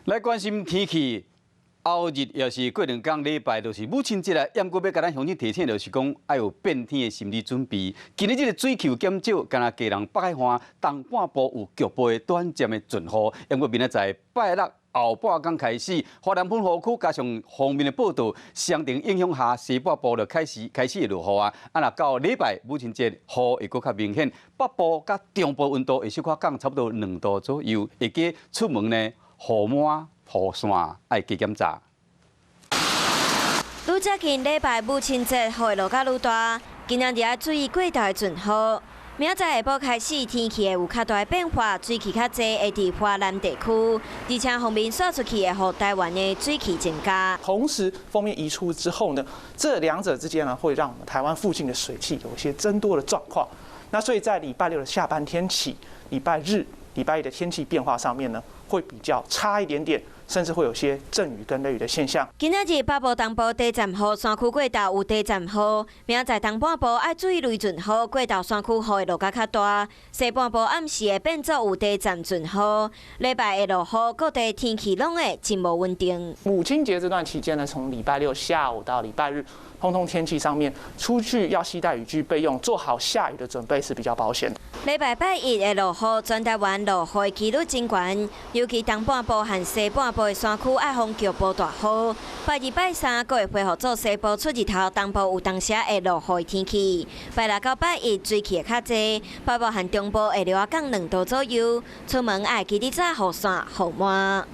來關心天氣，後日也是過兩工禮拜，就是母親節啦。毋過欲共咱鄉親提醒，就是講愛有變天的心理準備。今日這个水汽減少，敢若基隆北海岸東半部有局部的短暫的陣雨。毋過明仔載拜六後半工開始，華南風雨區加上鋒面的報道，雙重影響下，西半部就開始會落雨啊。啊，若到禮拜母親節，雨會閣較明顯。北部佮中部溫度會小可降差不多2度左右，會記出門呢，雨帽、雨傘愛加檢查。愈接近禮拜母親節，雨會落甲愈大，今仔日愛注意過晝的陣雨。明仔載下晡開始，天氣會有較大的變化，水汽較濟會佇華南地區，而且鋒面紲出去會予台灣的水汽增加。同時，鋒面移出之後呢，這兩者之間呢，會讓我們台灣附近的水汽有一些增多的狀況。那所以在禮拜六的下半天起，禮拜日、禮拜一的天氣變化上面呢，會比較差一點點，甚至會有些陣雨跟雷雨的現象。今仔日北部、東部短暫雨，山區過晝有短暫雨。明仔載東半部愛注意雷陣雨，過晝山區雨會落甲較大。西半部暗時會變做有短暫陣雨。禮拜會落雨，各地天氣攏會真無穩定。母親節這段期間呢，從禮拜六下午到禮拜日，通通天氣上面出去要攜帶雨具備用，做好下雨的準備是比較保險。禮拜拜一會落雨，全台灣落雨的幾率真懸，尤其東半部和西半部的山區愛防局部大雨。拜二、拜三閣會恢復做西部出日頭，東部有當時會落雨的天氣。拜六到拜一水汽會較濟，北部和中部會落降2度左右。出門愛記得帶雨傘、雨帽。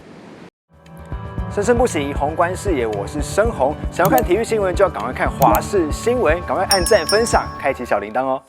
生生不息，宏觀視野，我是生宏。想要看體育新聞，就要趕快看華視新聞，趕快按讚、分享，開啟小鈴鐺哦。